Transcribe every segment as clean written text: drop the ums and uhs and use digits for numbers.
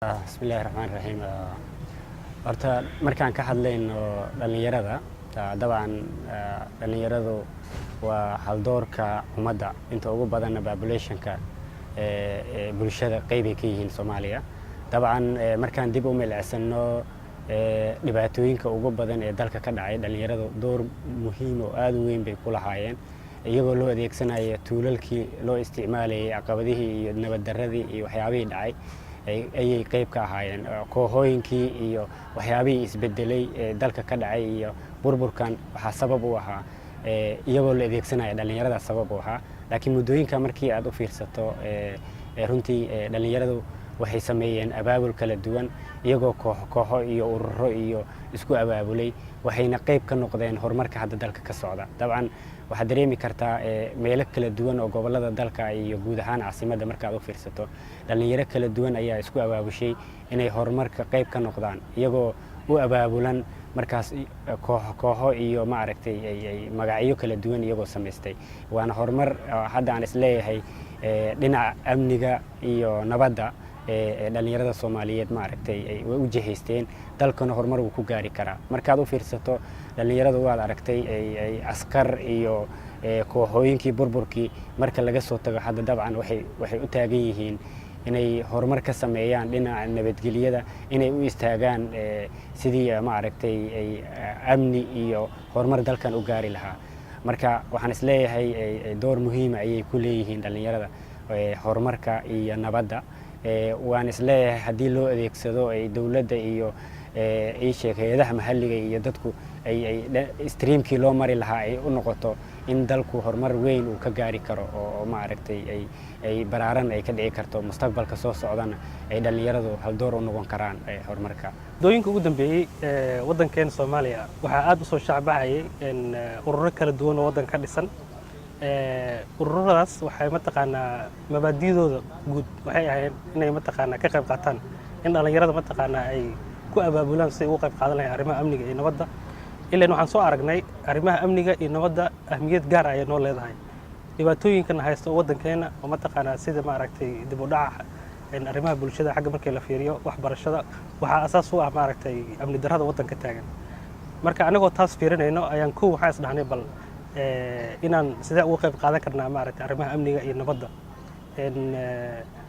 Bismillahi raxmaan raxiim. Horta markaan ka hadlayno dhallinyarada, dabcan dhallinyaradu waa haldoorka ummadda. Inta ugu badanna populationka bulshada qeybay ka yihiin Soomaaliya. Dabcan markaan dib u milicsano dhibaatooyinka ugu badan ee dalka ka dhacay, dhallinyaradu door muhiim oo aada u weyn bay ku lahaayeen, iyagoo loo adeegsanaya toolalkii loo isticmaalayay caqabadihii iyo nabad darradii iyo waxyaabihii dhacay ayay qeyb ka ahaayeen. Kooxooyinkii iyo waxyaabihii isbedelay ee dalka ka dhacay iyo burburkan waxaa sabab u ahaa iyagoo la adeegsanaya dhallinyarada sabab u ahaa. Laakiin muddooyinka markii aad u fiirsato, runtii dhallinyaradu waxay sameeyeen abaabul kala duwan, iyagoo koox kooxo iyo ururo iyo isku abaabulay, waxayna qeyb ka noqdeen horumarka hadda dalka ka socda. Dabcan waxaad dareemi kartaa meelo kala duwan oo gobollada dalka iyo guud ahaan caasimadda markaad u fiirsato, dhallinyaro kala duwan ayaa isku abaabushay inay horumarka qeyb ka noqdaan, iyagoo u abaabulan markaas koox kooxo iyo, maaragtay, magacyo kala duwan iyagoo samaystay. Waana horumar hadda aan isleeyahay dhinaca amniga iyo nabadda dhallinyarada Soomaaliyeed, maaragtay, way u jihaysteen, dalkana horumar wuu ku gaari karaa. Markaad u fiirsato dhallinyaradu, waad aragtay, askar iyo kooxooyinkii burburkii marka laga soo tago, hadda dabcan waxay u taagan yihiin inay horumar ka sameeyaan dhinaca nabadgelyada, inay u istaagaan sidii, maaragtay, amni iyo horumar dalkan u gaari lahaa. Marka waxaan isleeyahay door muhiima ayay ku leeyihiin dhallinyarada horumarka iyo nabadda. Waan isleeyahay haddii loo adeegsado ay dowladda iyo ii sheeg hay-adaha maxalliga iyo dadku ay streamkii loo mari lahaa ay u noqoto in dalku horumar weyn uu ka gaari karo oo, maaragtay, ay baraaran ay ka dhici karto mustaqbalka soo socdana ay dhallinyaradu haldoor u noqon karaan horumarka. Muddooyinka ugu dambeeyey waddankeena Soomaaliya waxaa aad u soo shaacbaxayay ururo kala duwan oo waddanka ka dhisan. Ururadaas waxay, mataqaanaa, mabaadi'dooda guud waxay ahayd inay, mataqaanaa, ka qayb qaataan in dhallinyarada, mataqaanaa, ay ku abaabulaan si ay uga qayb qaadan lahayn arrimaha amniga iyo nabadda. Ilaan waxaan soo aragnay arrimaha amniga iyo nabadda ahmiyad gaar ayay noo leedahay dhibaatooyinkana haysta oo waddankeena oo, mataqaanaa, sida, maaragtay, dib u dhaca arrimaha bulshada xagga markii la fiiriyo waxbarashada, waxaa asaas u ah, maaragtay, amni darrada waddanka taagan. Marka anagoo taas fiirinayno ayaan kow waxaan isdhahnay bal inaan sidee uga qayb qaadan karnaa, maaragtay, arrimaha amniga iyo nabadda,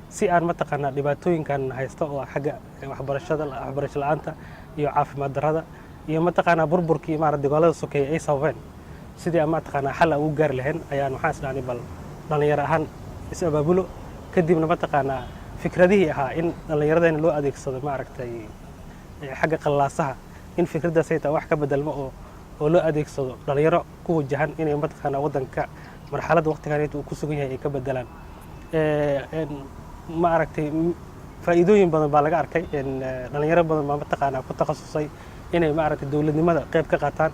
si aan, mataqaanaa, dhibaatooyinkan haysta oo xagga waxbarashada, waxbarasho la'aanta iyo caafimaad darrada iyo, mataqaanaa, burburkii, maaragtay, dagaalada sokeeye ay sababeen, sidii aan, mataqaanaa, xal aan ugu gaari lahayn ayaan waxaan isdhahnay bal dhallinyaro ahaan is abaabulo. Kadibna, mataqaanaa, fikradihii ahaa in dhallinyaradeenna loo adeegsado, maaragtay, xagga qallalaasaha, in fikraddaas ay tahay wax ka bedelmo oo loo adeegsado dhalinyaro ku wajahan inay, mataqaanaa, waddanka marxaladda waqtigan uu ku sugan yahay ay ka bedelaan. Maaragtay, faa'iidooyin badan baa laga arkay. Dhalinyaro badan baa, mataqaanaa, ku takhasusay inay, maaragtay, dowladnimada qayb ka qaataan.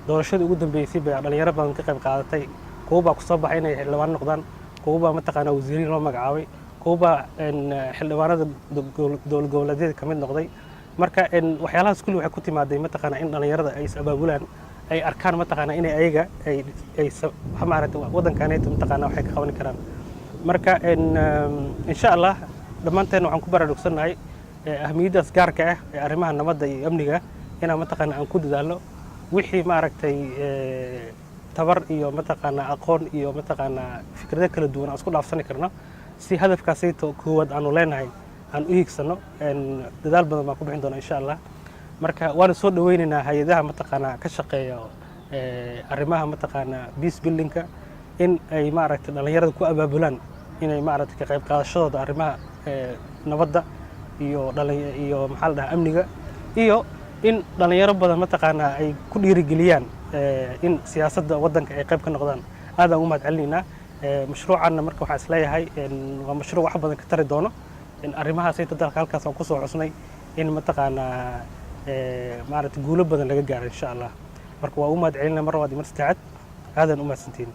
Doorashadii ugu dambeysay bay dhalinyaro badan ka qayb qaadatay. Kuwo baa kusoo baxay inay xildhibaan noqdaan, kuwo baa, mataqaanaa, wasiiriin loo magacaabay, kuwo baa xildhibaanada dowlad goboleedyada ka mid noqday. Marka waxyaalahaas kulli waxay ku timaaday, mataqaanaa, in dhalinyarada ay is abaabulaan, ay arkaan, mataqaanaa, inay ayaga ay maaragtay waddankaanayta, mataqaanaa, waxay ka qaban karaan. Marka insha Allah dhammaanteen waxaan ku baraarugsannahay ahmiyaddaas gaarka ah ee arrimaha nabadda iyo amniga inaan, mataqaanaa, aan ku dadaalno wixii, maaragtay, tabar iyo, mataqaanaa, aqoon iyo, mataqaanaa, fikrado kala duwan aan isku dhaafsani karno si hadafkaasayto koowaad aanu leenahay aan u hiigsano. Dadaal badan baan ku bixin doona insha Allah. Marka waana soo dhaweynaynaa hay-adaha, mataqaanaa, ka shaqeeya arrimaha, mataqaanaa, peace buildingka in ay, maaragtay, dhallinyarada ku abaabulaan inay, maaragtay, ka qayb qaadashadooda arrimaha nabadda iyo, maxaa la dhahaa, amniga, iyo in dhallinyaro badan, mataqaanaa, ay ku dhiirigeliyaan in siyaasadda waddanka ay qayb ka noqdaan. Aad aan u mahad celinaynaa mashruucanna. Marka waxaan isleeyahay waa mashruuc wax badan ka tari doono arrimahaasayta dalka. Halkaas aan kusoo xusnay in, mataqaanaa, maaragtay, guulo badan laga gaaro insha Allah. Marka waa u mahad celinaa mar labaad iyo mar saddexaad. Aadaan u mahadsantihiin.